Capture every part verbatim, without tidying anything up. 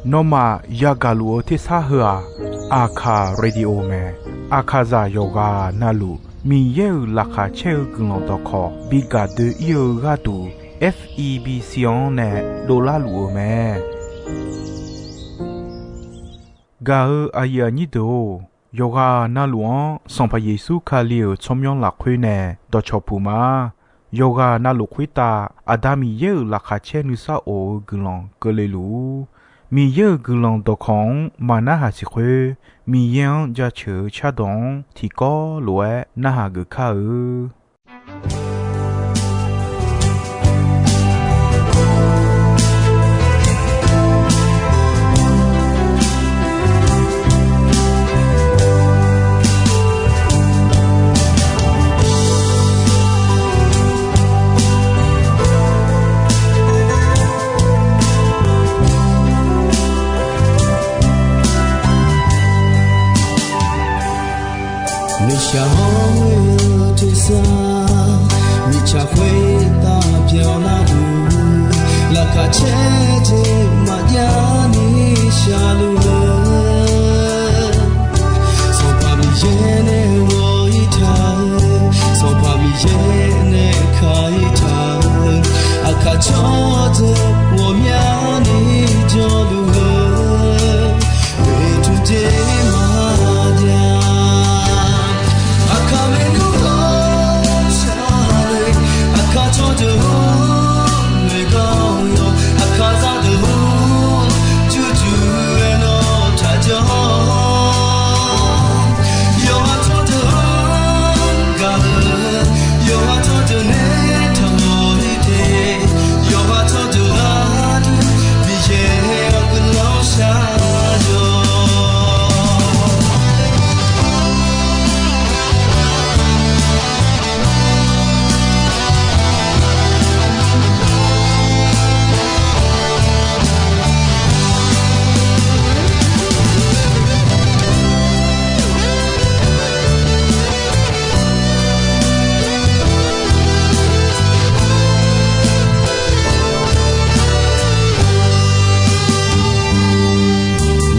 Nawmaf yagaq luf-eu tersar heu-aq, Aqkaq Radio mae. Aqkaqzaq yawqghaq navluf Miqyaer-euq laqkhaq caer-eu guiqlanq dawqkawq bi gaq doe-ir-eu gharduq, F E B C-anr nae dovlar luf-eu mae. Gaq-eu aqyuif aqnyir deuq-or, yawqghaq navluf-anr Sanqpaq Yeqsur Kali-euq tsawrmyanr lafkhoer nae dawqcawq puq ma. Yawqghaq navluf khoertav Aqda Miqyaer-euq laqkhaq caer nuisar of-eu guiqlanq keuvle luf-ur. Miqyaer-euq guiqlanq dawqkawq-anr maq narhaq siq khoer, Miqyaer-anr jaceuq-eu cardawq-anr tiqkawv lof-aer narhaq geuf kar-eu. Nuishaq hawr-eu tersar, mirtsaq khoertav byanlar-eu, laqkhaq caer jeq maqjav ni shaqluf-eu, Sanqpaq Miqyaer nae ghawq-ir taq-eu, Sanqpaq Miqyaer nae ka-ir taq-eu, aqkaq tsawrdeuq ghawqmyani jawrluf-eu, oeqtmq jeq maqjav. Aqkaq maernmr ghawqshaq-eu, aqkaq tsawrdeuq-or, noeqgar-awr yawq, aqkaq zaqdeuq-or, jurjur-aer nawr taqjanr. Yawqha tsawrdeuq-anr gaq-eu, yawqha tsawrdeuq nae taqmawf-ir te. Yawqha tsawrdeuq gharduq Miqyaer-awr guiqlanq shar-awq.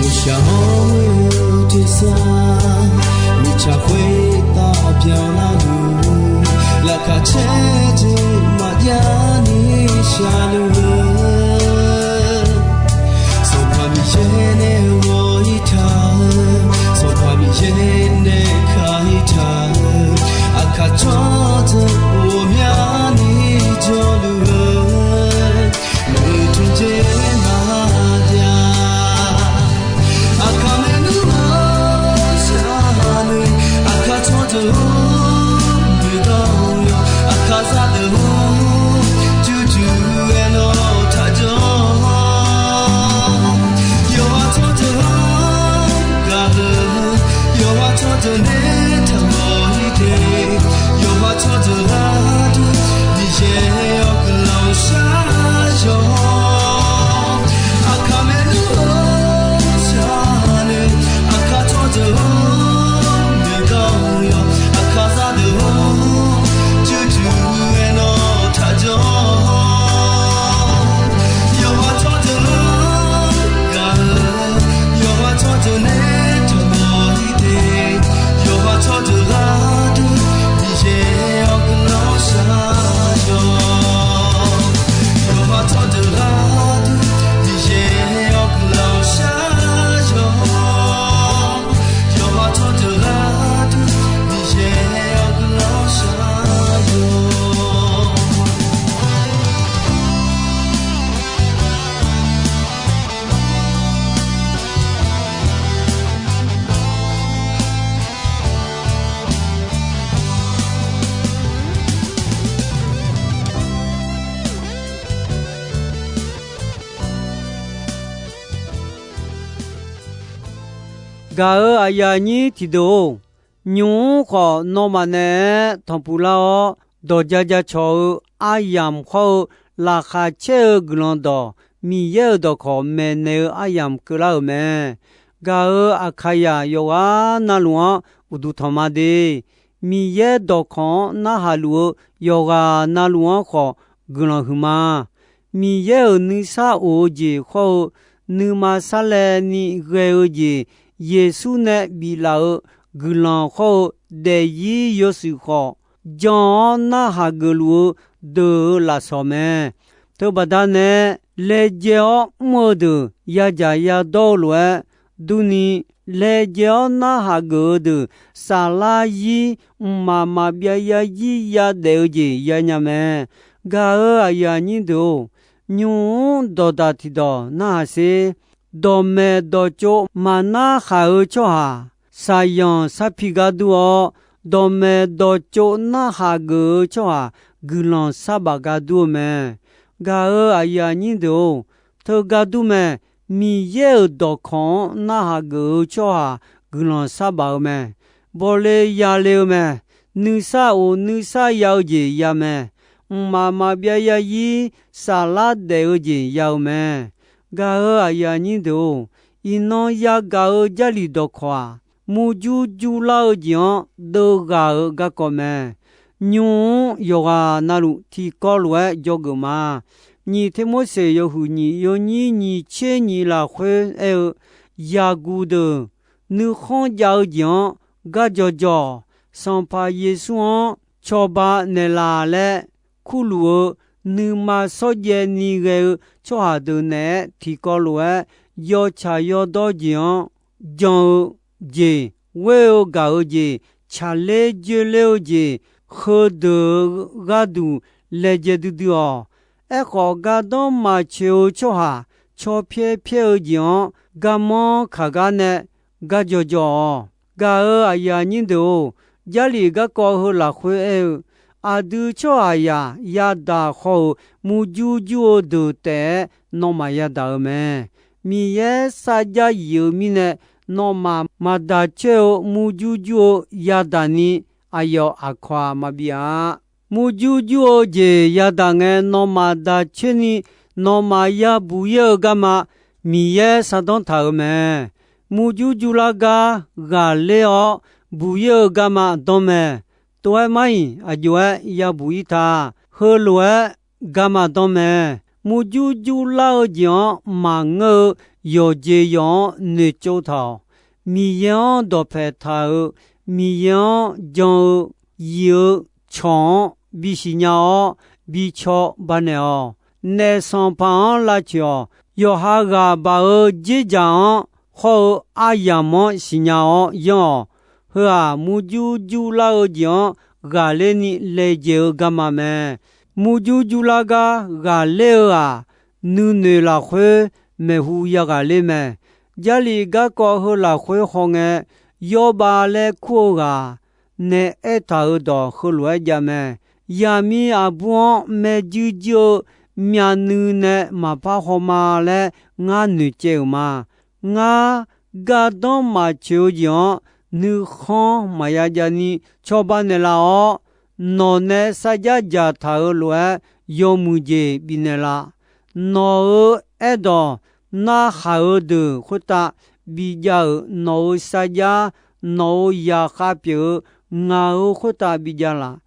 Nuishaq hawr-eu tersar, mirtsaq khoertav byanlar-eu, laqkhaq caer jeq maqjav ni shaqluf-eu, Sanqpaq Miqyaer nae ghawq-ir taq-eu, Sanqpaq Miqyaer nae ka-ir taq-eu, aqkaq tsawrdeuq ghawqmyani jawrluf-eu, oeqtmq jeq maqjav. Aqkaq maernmr ghawqshaq-eu, aqkaq tsawrdeuq-or, noeqgar-awr yawq, aqkaq zaqdeuq-or, jurjur-aer nawr taqjanr. Yawqha tsawrdeuq-anr gaq-eu, yawqha tsawrdeuq nae taqmawf-ir te. Yawqha tsawrdeuq gharduq Miqyaer-awr guiqlanq shar-awq. Aqkaq maernmr ghawqshaq-eu, aqkaq tsawrdeuq-or, noeqgar-awr yawq, aqkaq zaqdeuq-or, jurjur-aer nawr taqjanr. Yawqha tsawrdeuq-anr gaq-eu, yawqha tsawrdeuq nae taqmawf-ir te. Yawqha tsawrdeuq gharduq Miqyaer-awr guiqlanq shar-awq. Yawqha tsawrdeuq gharduq Miqyaer-awr guiqlanq shar-awq. Yawqha tsawrdeuq gharduq Miqyaer-awr guiqlanq shar-awq. Gaq-eu aqyuif aqnyir tiqdeuq-or, nymq-mr khawf nawmaf naeq-aer tanqpuq lar-awr, dawq ja ja cawq-eu aryamq hawr-eu laqkhaq caer-eu guiqlanq dawq, Miqyaer-euq dawqkawq maeqnaeq-eu aryamq keuvlar-euq mae. Gaq-eu Aqkaqyaq yawqghaq navluf-anr uqduq tanq ma de. Miqyaer dawqkawq-anr narhaq luf-eu yawqghaq navluf-anr khawf guiqlanq huiqma. Miqyaer-euq nuisar of-eu jeq khawr-eu, nuima sarlaevni ghae-eu jeq, Yeqsur nae biflaf-eu guiqlanq khawr-eu, daefzir yawshuif khawf, jan-awr narhaq geufluf-eu deuq-euq lafsawq mae. Teubaqda nae, laejae-awr mr-eu deuq yadzaq yadawr-eu lof-aer, durni, laejae-awr narhaq geuf-eu deuq, saflar zir mqmaq maqbyav yarzir yadaef-eu jeq yanya mae. Gaq-euq aqyuif aqnyir deuq-or, nymq-mr dawqdaq tiqdawq narhaq sher. Dawqmaeq dawqtsov maqnar khaq-eu tsawrhaq, saqyanq sarpi gar dur-awr, dawqmaeq dawqtsov narhaq geuf-eu tsawrhaq, guiqlanq sarbaf gar dur-eu mae. Gaq-euq aqyuif aqnyir deuq-or, teugar dur mae. Miqyaer-euq dawqkawq-anr narhaq geuf-eu tsawrhaq, guiqlanq sarbaf-eu mae. Bawle yale-eu mae. Nuisar of nuisar ya-eu jeq ya mae. Mqmaq maqbyav yarzir saflar daef-eu jeq ya-eu mae. Gaq-euq aqyuif aqnyir deuq-or, iqnan yagaq-eu Jarlif dawqkawq-aq, murjur jurlar-eu jeq-anr deuvghaq-euq garkawv mae. Nymq-mr yawqghaq navluf tiqkawv lof-aer dzawgeuf ma. Nyiq Termorseq yawhuiq nyiq yawnyir nyiq tser nyiq lafkhoer aer-eu, yaqguq deuq nuikhanr jav-eu jeq-anr gar jawqjawq, Sanqpaq Yeqsur-anr cawba naeqlaf laer kurluf-eu nuima shawrjaev ni ghae-eu tsawrhaq deuq naeq-aer tiqkawv lof-aer yawtsaq yawdawr jeq-anr jan-eu jeq, ghoer-eu gaq-eu jeq, tsaqler joerler-eu jeq, heudeuq-eu gharduq laejae duidui-awq. Aerkhawf, gardanr maqtsoeq-eu tsawrhaq caw pyaer pyaer-eu jeq-anr garmanr kaq gar nae gar jawqjawq-awq. Gaq-euq aqyuif aqnyir deuq-or, Jarlif garkawv heu lafkhoer aer-eu, aqdui tsawrhaqzaq yadaq haw-euq murjur jur-eu deuq taef-aer nawmaf yadaq-eu mae. Miqyaer sarjax yif-eu mirnae, nawmaf maqdaq coer-eu murjur jur-eu yadaq ni, aqyawf aqkawq-aq maqbif-a. Murjur jur-eu jeq yadaq ngae, nawmaf daq coer ni nawmaf yabuq ir-eu garma Miqyaer shardanr taq-euq mae. Murjur jurlar gar ghaqler-awr buq ir-eu garma danr mae. Tov-aer mar-iq aqjox-aer yabuq ir ta. Heulof-aer garma danr mae. Murjur jurlar-eu jeq-anr maqngeur-eu yawqjeq yawq-anr noeqtsov taq-awq. Miqyaer-anr dawqpae taq-euq, Miqyaer-anr jan-eu, yif-eu cawq-anr bisiq nya-awr, bicaw banaeq-awq. Naef sanqpaq-anr lavtsoeq-awq. Yawqha ghaq baq-eu dzerdzaq-anr hawr-eu aryamq-anr siqnya-awr yanr-awq. Heu-aq, murjur jurlar-eu jeq-anr ghaqler ni laejae-eu garma mae. Murjur jurlar gar ghaqler-eu-aq, nuinoeq lafkhoer maeqhu yaghaqler mae. Jarlif garkawv heu lafkhoer hawngae, yawrbav laer kur-eu ghaq nae aertaq-euq dawq heulof-aer jav mae. Yaqmiq aqbur-anr maerjuir juir-eu myavnuiv nae maqpar hawma laer ngar noeqcaev-euq ma. Ngar gardanr maqtsoeq-eu jeq-anr nuikhanr maqya jav ni cawba naeqlaf-awr, nawq nae sarjax dzaqtaq-euq lof-aer yawmuiq jeq bifnaeq laf. Nawq-euq aerdawq narhaq-eu deuq khoertav bijav-euq nawq-euq sarjax, nawq-euq zaqkhav pyeuf-eu ngaq-euq khoertav bijav laf.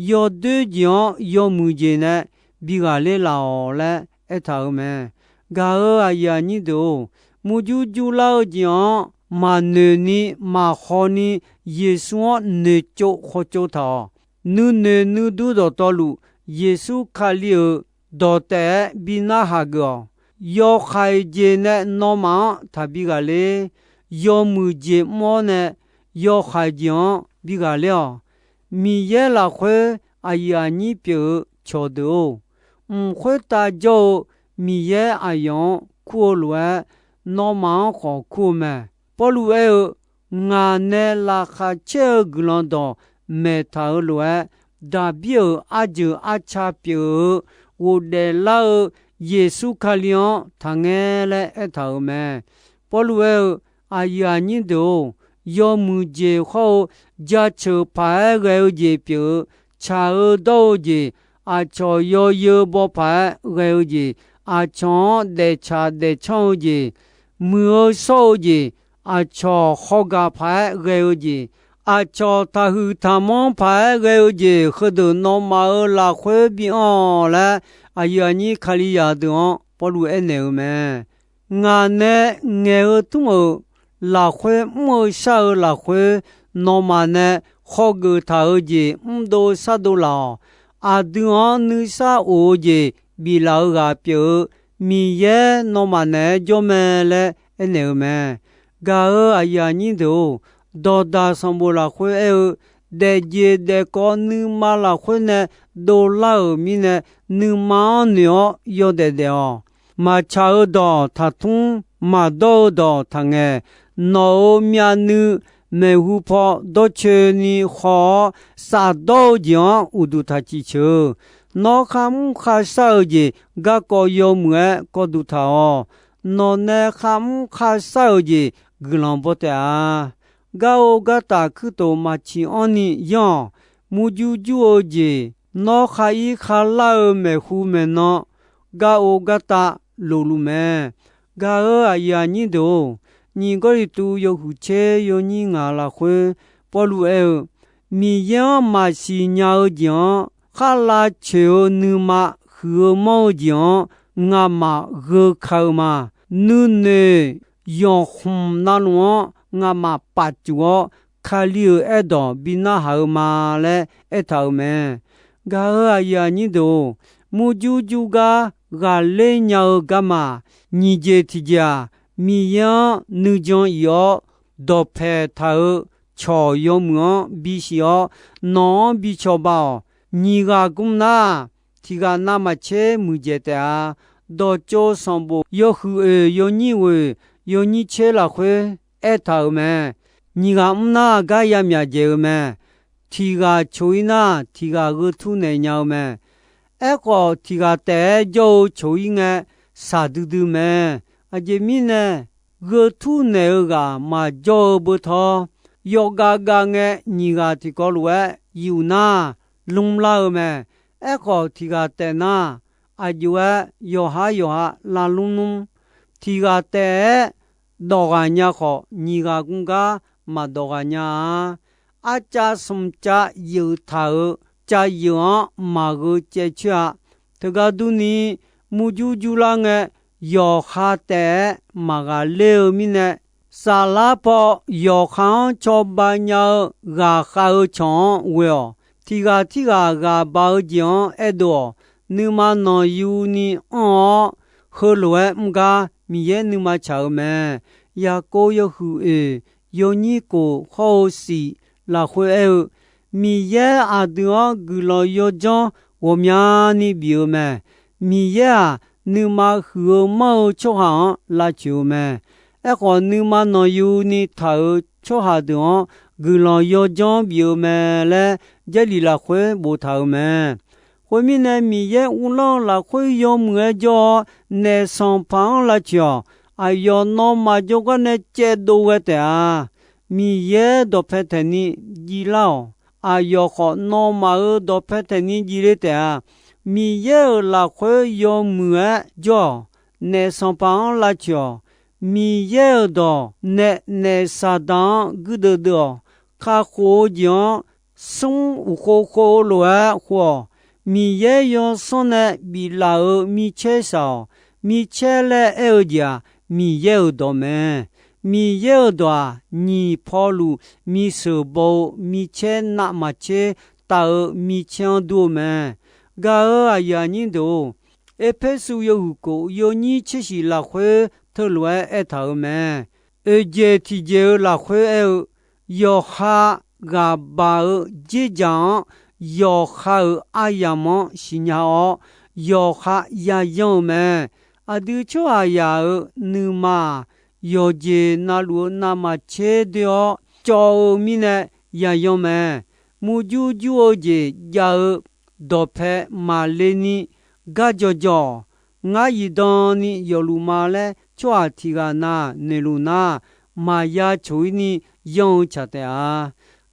Yawdoer jeq-anr yawmuiq jeq nae bighaq ler laf-awq laer aertaq-euq mae. Gaq-euq aqyuif aqnyir deuq-or, murjur jurlar-eu jeq-anr maqnoeq ni maqhaw ni Yeqsur-anr noeqtsov khawtsov taq-awq. Nuinoeq nuidur dawqtawvluf, Yeqsur Kali-euq dawq taef-aer bi narhaq geuf-awq. Yawkhaeq jeq nae nawmaf-anr taqbi ghaqler. Yawmuiq jeq mr-awr nae yawkhaeq jeq-anr bi ghaqler-awq. Miqyaer lafkhoer aqyuif aqnyir pyeuf-eu cawqdeuq-or, mq khoertav jawr-eu Miqyaer aqyawf-anr kur-eu lof-aer, nawmaf-anr khawf kur-eu mae. Pawrluv aer-eu, Ngaq nae laqkhaq caer-eu guiqlanq dawq maeqtaq-euq lof-aer, Daqbir-euq arjeuq arca pyeuf-eu ghofdaeflar-eu Yeqsur Kali-anr taqngae laer aertaq-euq mae. Pawrluv aer-eu, Aqyuif aqnyir deuq-or, yawmuiq jeq hawr-eu jaceuq paq-aer ghae-eu jeq pyeuf-eu, tsaq-eu dawr-eu jeq, aqcawq yawzeu baw paq-aer ghae-eu jeq, aqcawq-anr daeftsaq daefcanr-eu jeq, muiq-eu shawr-eu jeq, aqcawq hawgaq paq-aer ghae-eu jeq, aqcawq taqhuiq taqmanr paq-aer ghae-eu jeq, heudeuq nawmaf-euq lafkhoer bi anr-awq laer, aqyuif aqnyir Kalizaq deuq-anr Pawrluv aernaeq-eu mae. Ngaq nae ngaeq-eu tmr-euq lafkhoer, mr-eu shar-eu lafkhoer, nawmaf nae khawgeuf taq-eu jeq mrdov shardov laf-awq. Aqdui-anr nuisar of-eu jeq biflaf-eu ghaq pyeuf-eu Miqyaer nawmaf naeq-aer jawr mae laer aernaeq-eu mae. Gaq-euq aqyuif aqnyir deuq-or, dawqdaq sanqbof lafkhoer aer-eu, daefjeq daefkawv nuima lafkhoer nae dovlar-euq mirnae, nuima-anr noeq-awr yawdaef daef-awq. Maqtsaq-eu dawq taqtmr, maqdawr-eu dawq taqngaeq. Nawq-euq myavnuiv maeqhu paw dawrcoeni khaw-awr, safdawr-eu jeq-anr uqduq taq ciqceuq. Nawr kharmr kharshar-eu jeq garkawv yawmuiq-aer kawv duq taq-awq. Nawq nae kharmr kharshar-euq jeq guiqlanq baw taef-a. Gar-or gartaf kuirtof maqciq anrni yanr-awq. Murjur jur-eu jeq, nawr khar ir kharlar-eu maeqhu maeqnan, gar-or gartav lofluf mae. Gaq-euq aqyuif aqnyir deuq-or, nyiq Gawrliqtu yawhuiq tser yawnyir ngaq lafkhoer Pawrluv aer-eu, Miqyaer-anr maqsiq nya-eu jeq-anr khar lavcoeq-eu nuima, huiq-eu manr-eu jeq-anr ngamaf gheu ka-eu ma. Nuinoeq yanqkhmq navluf-anr ngamaf pafcuf-awr, Kali-euq aerdawq bi narhaq-eu ma laer aertaq-euq mae. Gaq-euq aqyuif aqnyir deuq-or, murjur jur gar ghaqler nya-eu garma, nyiq jeq tiq jeq-aq, Miqyaer-anr nuijan if-awr dawqpaeq taq-euq cawq yawmuiq-anr bisiq-awr, nawq-anr bi cawba-awq. Nyiq ghaq gmr nar, tiq ghaq navmaqtser muiqdzaeq taef-a. Dawqtsov sanqbof yawhuiq oeq yawnyir ghoeq yawnyir tser lafkhoer aertaq-euq mae. Nyiq ghaq mr nar gar yamyaq dzaeq-eu mae. Tiq ghaq coq-ir nar, tiq ghaq gheu tur naeq nya-eu mae. Aerkhawf, tiq ghaq taef-aer jawr-eu coq-ir ngae, shaqdui dui mae. Aqjeq mirnae, gheu tur naeq-eu ghaq maqjawr-eu beu tawr, yawgav gav ngae nyiq ghaq tiqkawv lof-aer yuf nar, lmr lar-eu mae. Aerkhawf, tiq ghaq taef nar, aqjox-aer yawqhar yawqha lavlmr nmr. Tiq ghaq taef-aer dawq ghaq nya khawf, nyiq ghaq gmr gar maqdawq ghaq nya-a. Arcav smq cav yeuf taq-euq cav yeuf-anr maqgheu caev coer-a. Teugar durni, murjur jurlar ngae, yawqha taef-aer maqghaqler-eu mirnae, saflar paw yawqha-anr cawba nya-eu ghaqkhav-eu cawq-anr ghoe-awq. Tiq ghaq tirghaq ghaq baq-eu jeq-anr aerdov-awq. Nuima nanqyuni anr-awr, heulof-aer mr gar Miqyaer nuima tsaq-eu mae. Yaqkov yawhuiq oeq yawnyir kof hawr-eu siq lafkhoer aer-eu, Miqyaer aqdui-anr guiqlanq yawdzanr ghawqmyani bif-eu mae. Miqyaer-aq, nuima huiq-eu manr-eu tsawrhaq-anr lavcoeq-eu mae. Aerkhawf, nuima nanqyuni taq-euq tsawrhaq deuq-anr guiqlanq yawdzanr bif-eu mae laer, Jarlif lafkhoer boftaq-euq mae. Khoermirnae, Miqyaer uvlanr-eu lafkhoer yawmuiq-aer jawr-awr, naef sanqpaq-anr lavcoeq-awq. Aqyawf nawmaf jawrgar nae caevdov ghae taef-a. Miqyaer dawqpae taeqni jivlar-awq. Aqyawf khawf, nawmaf-euq dawqpae taeqni jivle taef-a. Miqyaer-euq lafkhoer yawmuiq-aer jawr-awq. Naef sanqpaq-anr lavcoeq-awq. Miqyaer-euq dawq nae naef Saqdaq-anr guirdeuv deuv-awq. Kakhof-eu jeq-anr smr uqkhov khov-eu lof-aer khov-awq. Miqyaer yawsanr nae biflaf-euq micaer shaq-awq. Micaer laer aer-eu jeq-aq, Miqyaer-euq dawq mae. Miqyaer-euq dawq-aq, nyiq pawluf miseuq baw-eu micaer navmaqtser taf-eu micaer-anr dur-eu mae. Gaq-euq aqyuif aqnyir deuq-or, Erpersu yawhuiq kof yawnyir tser shiq lafkhoer teulof-aer aertaq-euq mae. Oeqjeq tiqjeq-eu lafkhoer aer-eu, yawqha ghaqbaq-eu dzerdzaq-anr yawqha-euq aryamq-anr siqnya-awr, yawqha yayanr-eu mae. Aqdui tsawrhaqzaq-euq nuima-aq, yawqjeq navluf-eu navmaqtser doer-awr cawv-eu mirnae yayanr mae. Murjur jur-eu jeq jav-eu dawqpae maqle ni gar jawrjawr-awq. Ngar zifdan ni yawfluf ma laer tsawrhaq tiq ghaq na noeqluf nar, maqya coq-ir ni yanr-eu tsaq taef-a.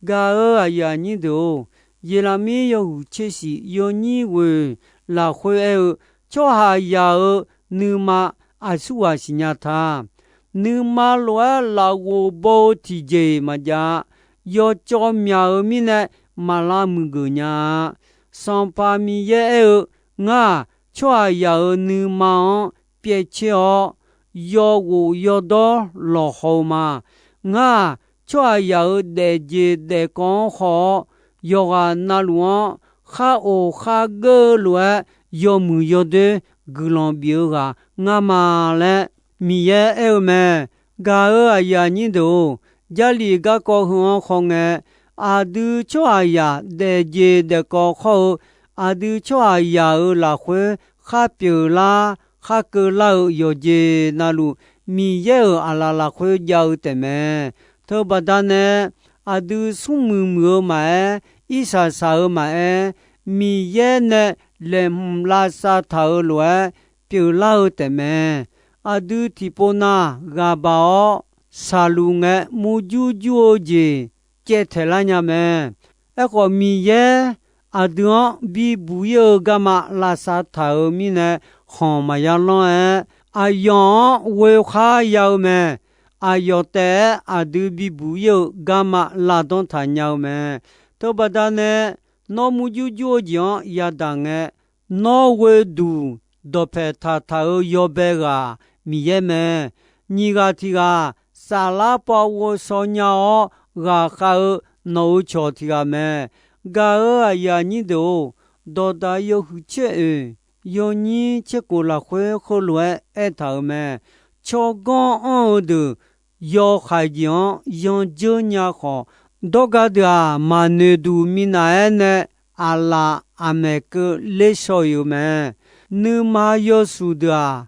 Gaq-euq aqyuif aqnyir deuq-or, Yeqlaqmir yawhuiq tser shiq yawnyir ghoeq lafkhoer aer-eu, tsawrhaqzaq-euq nuima aqsurghaq siqnya ta. Nuima lof-aer lafghof baw-eu tiqjeq-iq maqjav-a. Yawcawv myaq-euq mirnae maqlav muiqgeuf nya-a. Sanqpaq Miqyaer aer-eu, Ngar-aq, tsawrhaqzaq-euq nuima-anr pyaev caer-awr, yawghof yawdawr lawqhaw-eu ma. Ngar-aq, tsawrhaqzaq-euq daefjeq daefkawv-anr haw-awr, yawqghaq navluf-anr khar of khar geur-eu lof-aer yawmuiq yawdoer guiqlanq bif-eu ghaq ngar ma laer Miqyaer aer-eu mae. Gaq-euq aqyuif aqnyir deuq-or, Jarlif garkawv heu-anr khawngae, aqdui tsawrhaqzaq daefjeq daefkawv khawr-eu, aqdui tsawrhaqzaq-euq lafkhoer khar pyeuflar khar keuvlar-eu yawqjeq navluf, Miqyaer-euq aqlaf lafkhoer jav-eu taefmae. Teubaqda nae aqdui smrmuiq muiq-eu maqaer, irsaq saq-eu maqaer, Miqyaer nae laeqhmq lavsav taq-euq lof-aer pyeuflar-eu taefmae. Aqdui tiqpov nav ghaq baq-awr, saqluq ngae murjur jur-eu jeq caev taeq lar nya mae. Aerkhawf, Miqyaer aqdui-anr bibuq ir-eu garma lavsav taq-euq mirnae, khanq maqya lanr-aer, aqyawf-anr ghoe khar ya-eu mae. Aqyawf taef-aer aqdui bibuq ir-eu garma lavdanr taq nya-eu mae. Teubaqda nae, nawr murjur jur-eu jeq-anr yadaq ngae, nawr ghoe duq dawqpaeq taqtaq-euq yawbae ghaq Miqyaer mae. Nyiq ghaq tiq ghaq saflar pav ghovshaw nya-awr ghaqkhav-eu nawq-euq cawq tiq ghaq mae. Gaq-euq aqyuif aqnyir deuq-or, dawqdaq yawhuiq caer oeq yawnyir caerkhof lafkhoer heulof-aer aertaq-euq mae. Tsawrganr anr-eu deuq yawhaiq jeq-anr yanjeur nya khawf, dawrga deuq-aq maqnoeq duq minav-aer nae aqlaf aqmaeq keuv ler shaw-iq-eu mae. Nuima yawshuif deuq-aq,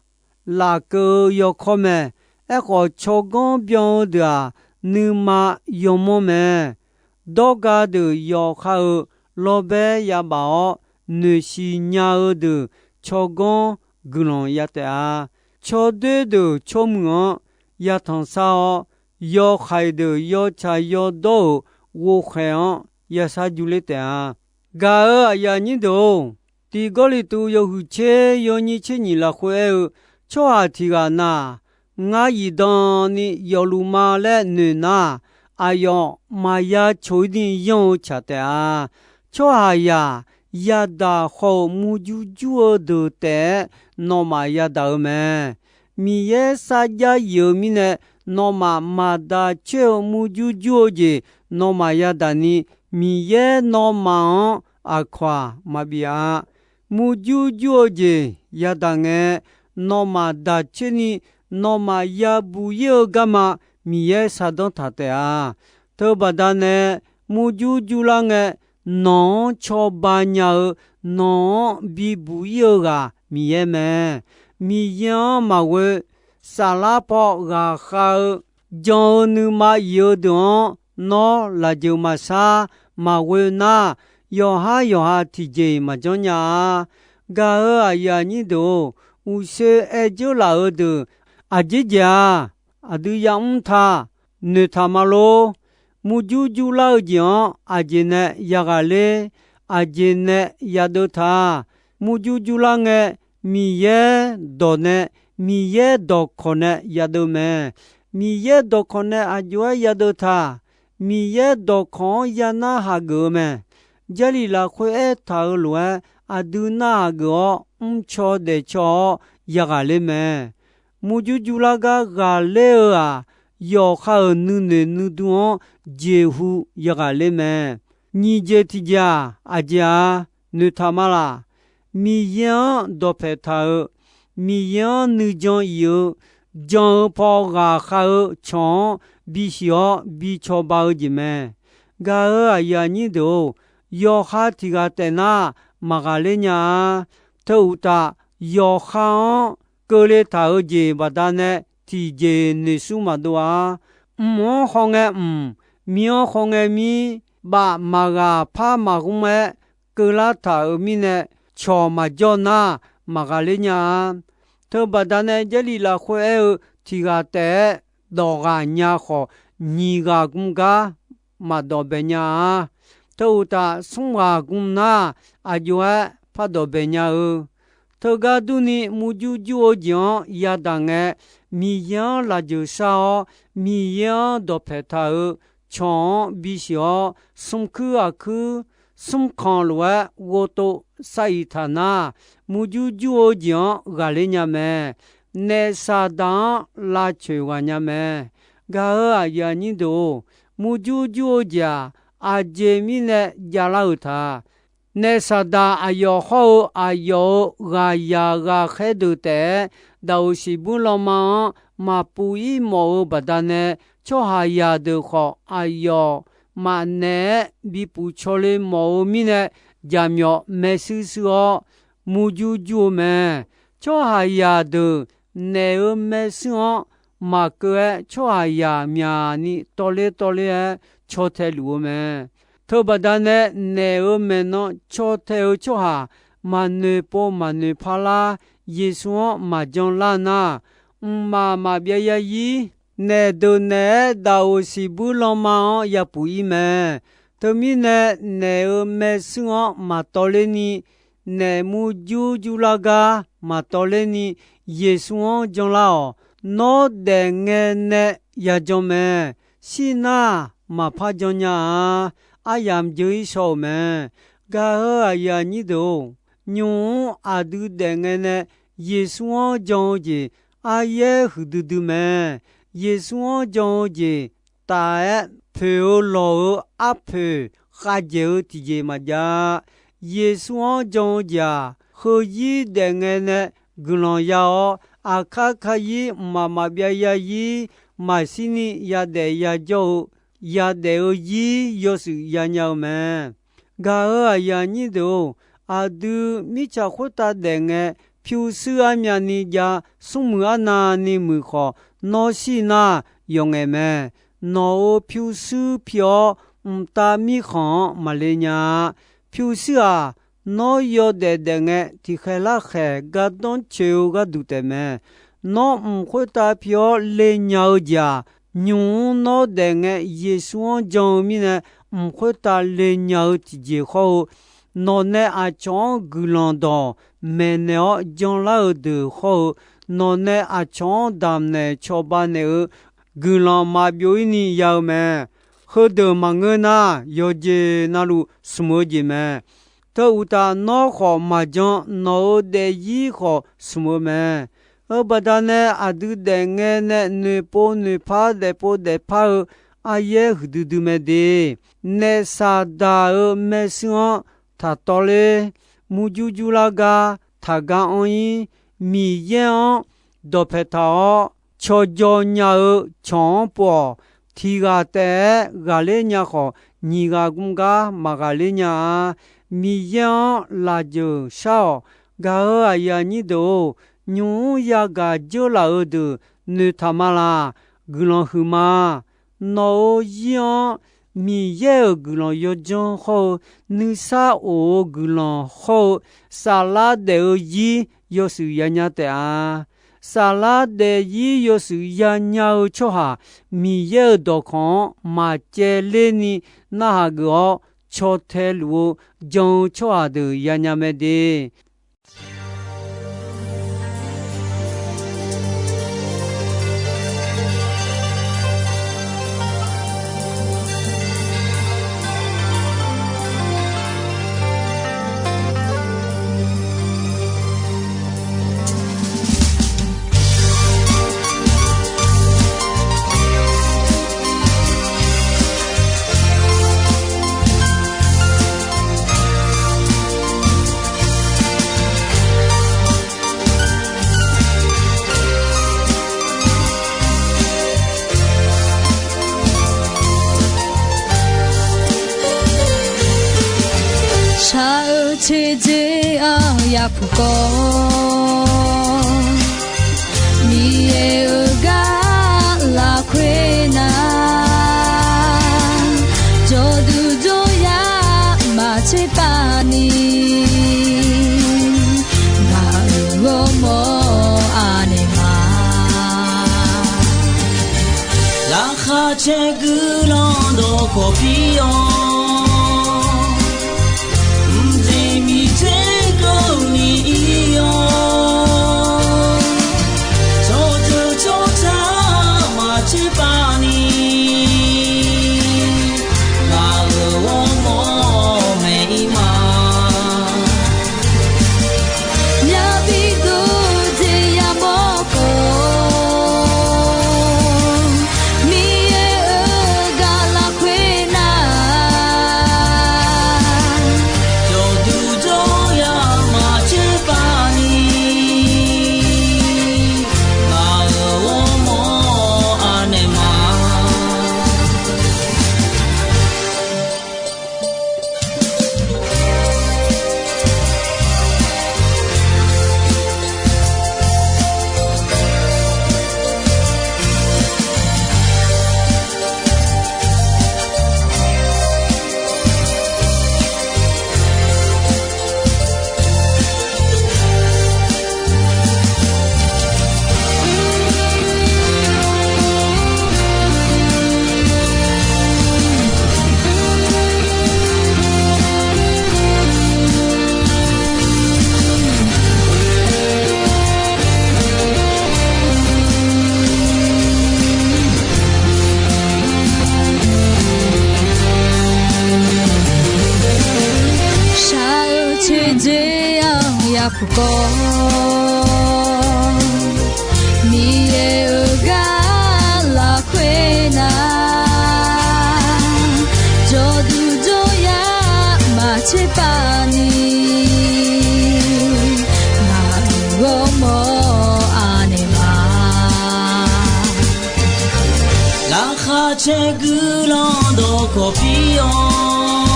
lafkeuv-eu yawkawr mae. Aerkhawf, tsawrganr byan-eu deuq-aq, nuima yawmanr mae. Dawrga deuq yawqha-euq lawrbaer yabaf-awr, noeqshiq nya-eu deuq tsawrganr guiqlanq ya taef-a. Tsawrdoer deuq tsawrmuiq-anr yatanq sar-awr, yawhaiq deuq yawtsaq yawdawr-euq ghovkhaeq-anr yashar jur ler taef-a. Gaq-euq aqyuif aqnyir deuq-or, tiq Gawrliqtu yawhuiq tser yawnyir tser nyiq lafkhoer aer-eu, tsawrhaq tiq ghaq na-aq, ngar zifdan ni yawfluf ma laer noeq nar, aqyawf maqya coq-ir ni yanr-eu tsaq taef-a. Tsawrhaqzaq yadaq haw-euq murjur jur-eu deuq taef-aer nawmaf yadaq-eu mae. Miqyaer sarjax yif-eu mirnae, nawmaf maqdaq coer-eu murjur jur-eu jeq nawmaf yadaq ni, Miqyaer nawmaf-anr aqkawq-aq maqbif-a. Murjur jur-eu jeq yadaq ngae, nawmaf daq coer ni, nawmaf yabuq ir-eu garma Miqyaer shardanr taq taef-a. Teubaqda nae murjur jurlar ngae, nawq-anr cawba nya-eu, nawq-anr bibuq ir-eu ghaq Miqyaer mae. Miqyaer-anr maqghoe, saflar paw ghaqkhav-eu jan-eu nuima yif-eu deuq-anr nawr lafjeuq maqshar, maqghoe nar, yawqhar yawqha tiqjeq-iq maqjanr nya-a. Gaq-euq aqyuif aqnyir deuq-or, uqshoe aer dzeur laf-eu deuq aqjeq jeq-a. Aqdui yamr ta, noeqtaq ma lor. Murjur jurlar-eu jeq-anr aqjeq nae yaghaq ler, aqjeq nae yadeuv ta. Murjur jurlar ngae, Miqyaer dawq nae, Miqyaer dawqkawq nae yadeuv mae. Miqyaer dawqkawq nae aqjox-aer yadeuv ta. Miqyaer dawqkawq-anr yanar hageuf-eu mae. Jarlif lafkhoer aertaq-euq lof-aer, aqdui narhaq geuf-awr mrcaw daefcaw-awr yaghaq ler mae. Murjur jurlar gar ghaqler-eu-aq, yawqha-euq nuinoeq nuidur-anr jeqhu yaghaq ler mae. Nyiq jeq tiqjeq-aq, aqjeq-a, noeqtaq ma laq. Miqyaer-anr dawqpaeq taq-eu, Miqyaer-anr nuijan if-eu, jan-eu paw ghaqkhav-eu cawq-anr bisiq-awr bi cawba-eu jeq mae. Gaq-euq aqyuif aqnyir deuq-or, yawqha tiq ghaq taef nar maqghaqler nya-a. Teu uqtaf, yawqha-anr keuvle taq-eu jeq baqdanae tiqjeq noeqsur maqdov-a. Mq-anr khawngae mq, mir-anr khawngae mir, baf maqghaq par maqghmr-aer keuvlar taq-euq mirnae, cawq maqjawr nar maqghaqler nya-a. Teubaqdanae Jarlif lafkhoer aer-eu, tiq ghaq taef-aer dawq ghaq nya khawf, nyiq ghaq gmr gar maqdawq bae nya-a. Teu uqtaf, smr ghaq gmr nar, aqjox-aer pardawq bae nya-eu. Teugar durni, murjur jur-eu jeq-anr yadaq ngae, Miqyaer-anr lafjeuq shar-awr, Miqyaer-anr dawqpaeq taq-euq cawq-anr bisiq-awr, smrkuir aqkuir, smrkhanq lof-aer ghovtov sar-iq taq nar, murjur jur-eu jeq-anr ghaqler nya mae. Naef Saqdaq-anr lavcoeq ghaq nya mae. Gaq-euq aqyuif aqnyir deuq-or, murjur jur-eu jeq-aq, aqjeq mirnae javlar-euq ta. Naef Saqdaq aqyawf hawr-eu aqyawf-euq ghaqyaq ghaqkhaer deuq taef-aer, daqoq siqbuir lanma-anr maqpuq ir mawf-eu baqdanae, tsawrhaqzaq deuq khawf aqyawf maqnaeq-aer bipuf cawle mawf-eu mirnae, jaqmyawf maershuir shuir-awr, murjur jur-eu mae. Tsawrhaqzaq deuq naef-euq maershuir-anr maqkeuv-aer, tsawrhaqzaq myaqni tawvler tawvler-aer caw tae luf-eu mae. Teubaqda nae naef-euq maeqnan caw tae-eu tsawrhaq maqnoeq pov maqnoeq par lar, Yeqsur-anr maqjan lar nar, mqmaq maqbyav ya ir. Naef deuq naeq-aer daqoq siqbuir lanma-anr yapuq ir mae. Teumirnae, naef-euq maershuir-anr maqtawvler ni, naef murjur jurlar gar maqtawvler ni, Yeqsur-anr janlar-awq. Nawr daefngae nae yajan mae. Shir nar maqpar jan nya-a. Aryamq jeur-ir shaw-euq mae. Gaq-euq aqyuif aqnyir deuq-or, nymq-mr aqdui daefngae nae Yeqsur-anr jan-eu jeq aryaer huiqdui dui mae. Yeqsur-anr jan-eu jeq taf-aer poeq-eu lawq-euq arpoeq khavdzaeq-eu tiqjeq maqjav-a. Yeqsur-anr jan-eu jeq-aq, heuzir daefngae nae guiqlanq ya-awr, aqkar kar-ir mqmaq maqbyav ya-ir, maqshir ni yadaef yajawr-eu, yadaef-eu zir yawshuif yanya-eu mae. Gaq-euq aqyuif aqnyir deuq-or, aqdui mirtsaq khoertav daefngae pyurshuir armyavni jav, smrmuiq arnavni muiq khawf, nawr shir nar yawqngaef mae. Nawq-euq pyurshuir pi-awr, mqtav mirkhanq-anr maqle nya-a. Pyurshuir-aq, nawr yawdaef daefngae tiqkhaeq larkhaeq gardanr coeq-eu gharduq taef mae. Nawr mq khoertav pi-awr le nya-eu jeq-aq, nymq-mr nawr daefngae Yeqsur-anr jan-eu mirnae, mq khoertav le nya-eu tiqjeq hawr-eu, nawqnae aqcawq-anr guiqlanq dawq maeqnaeq-awr janlar-eu deuq hawr-eu, nawqnae aqcawq-anr damqnaeq cawba naeq-eu guiqlanq maqbyov ir ni ya-eu mae. Heudeuq maqngeur nar, yawqjeq navluf smq-eu jeq mae. Teu uqtaf, nawr khawf maqjan, nawq-euq daefzir khawf smq-eu mae. Heu baqdanae aqdui daefngae nae noeqpov noeqpar daefpov daefpar-eu aryaer huiqdui dui mae de. Naef Saqdaq-euq maershuir-anr taqtawvler, murjur jurlar gar taqgar anr-ir. Miqyaer-anr dawqpae taq-awr, cawqjawq nya-eu cawq-anr pov-awq. Tiq ghaq taef-aer ghaqler nya khawf, nyiq ghaq gmr gar maqghaqler nya-a. Miqyaer-anr lafjeuq shar-awq. Gaq-euq aqyuif aqnyir deuq-or, nymq-mr yagaq dzeurlaf-eu deuq noeqtaq ma laq. Guiqlanq huiqma. Nawq-euq zir-anr Miqyaer-euq guiqlanq yawdzanr hawr-eu, nuisar of-eu guiqlanq hawr-eu, saflar daef-eu zir yawshuif yanya taef-a. Saflar daef zir yawshuif yanya-eu tsawrhaq, Miqyaer-euq dawqkawq-anr maqcaevler ni narhaq geuf-awr, caw tae luf-eu jan-eu tsawrhaq deuq yanya mae de. Shaq-eu teqdzeq-anr yapuq kawv, Miqyaer-euq gar lafkhoer nar, jawrduq jawryar maqtser pav ni, ngaq-euq ghawrmawr anaeq ma. Laqkhaq caer guiqlanq dawqkawq pir-awr, mqjeq miqter keuvni ir-awr, tsawrjeuq tsawrca maqtser pav ni, ngaq-euq ghawrmawr maeq Miqyaer-euq gar lafkhoer nar, jawrduq jawryar maqtser pav ni, ngaq-euq ghawrmawr anaeq ma. Laqkhaq caer guiqlanq dawqkawq pir-awr,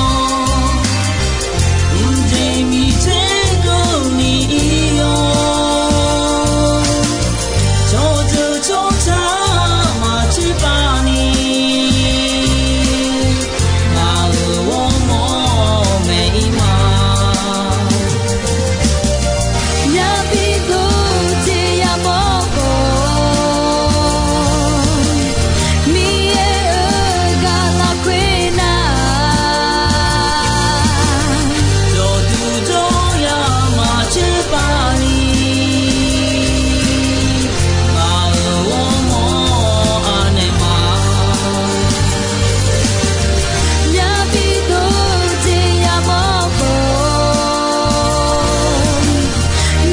mqjeq miqdzer keuvni ir-awr, tsawrjeuq tsawrca maqtser pav ni, ngaq-euq ghawrmawr maeq-ir ma. Yabi dov jeq yamawr khawf, Miqyaer-euq gar lafkhoer nar, jawrduq jawryar maqtser pav ni, ngaq-euq ghawrmawr anaeq ma. Yabi dov jeq yamawr khawf,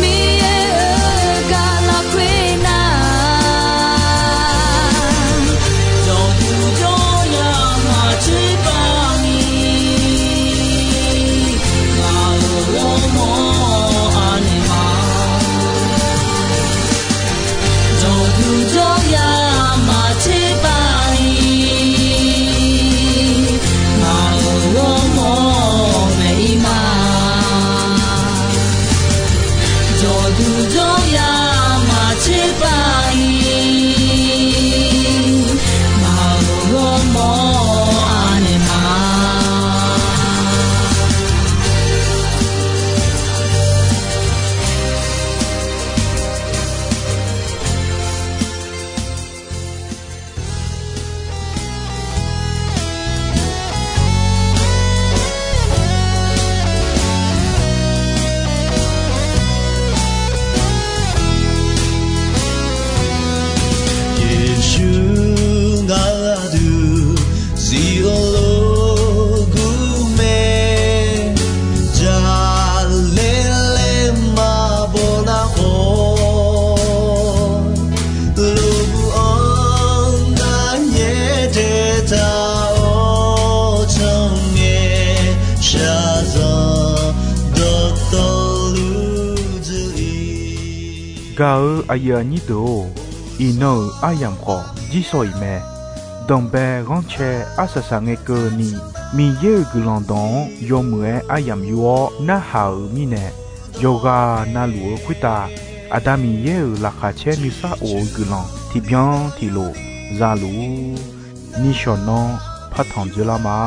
Miqyaer-euq gar lafkhoer nar, jawrduq jawryar maqtser pav ni, ngaq-euq ghawrmawr anaeq ma. Jawrduq jawryar maqtser pav ni, ngaq-euq ghawrmawr maeq-ir ma. Jawrduq jawryar maqtser pav ni, ngaq-euq ghawrmawr anaeq ma. Yeqsur ngaq-euq aqdui zif-eu lof gur mae, jaqlaer laer maqbaw nar khawf, lof-anr nar nyaer daetaq-awr can ngae, shaqzanq dawqtawvluf dzuir-ir. Gaq-eu aqyuif aqnyir deuq-or, iqnan-euq aryamq khawf jirsawq-iq mae. Danqbae ghanrcae arsaq saq ngae keuvni, Miqyaer-euq guiqlanq dawq-anr yawmuiq-aer aryamq yur-awr narhaq-euq mirnae, yawqghaq navluf-eu khoertav Aqda Miqyaer-euq laqkhaq caer nuisar of-eu guiqlanq tiqbyan tiqlof za luf-ur. Nishawq nanr partanq dzoerlar ma.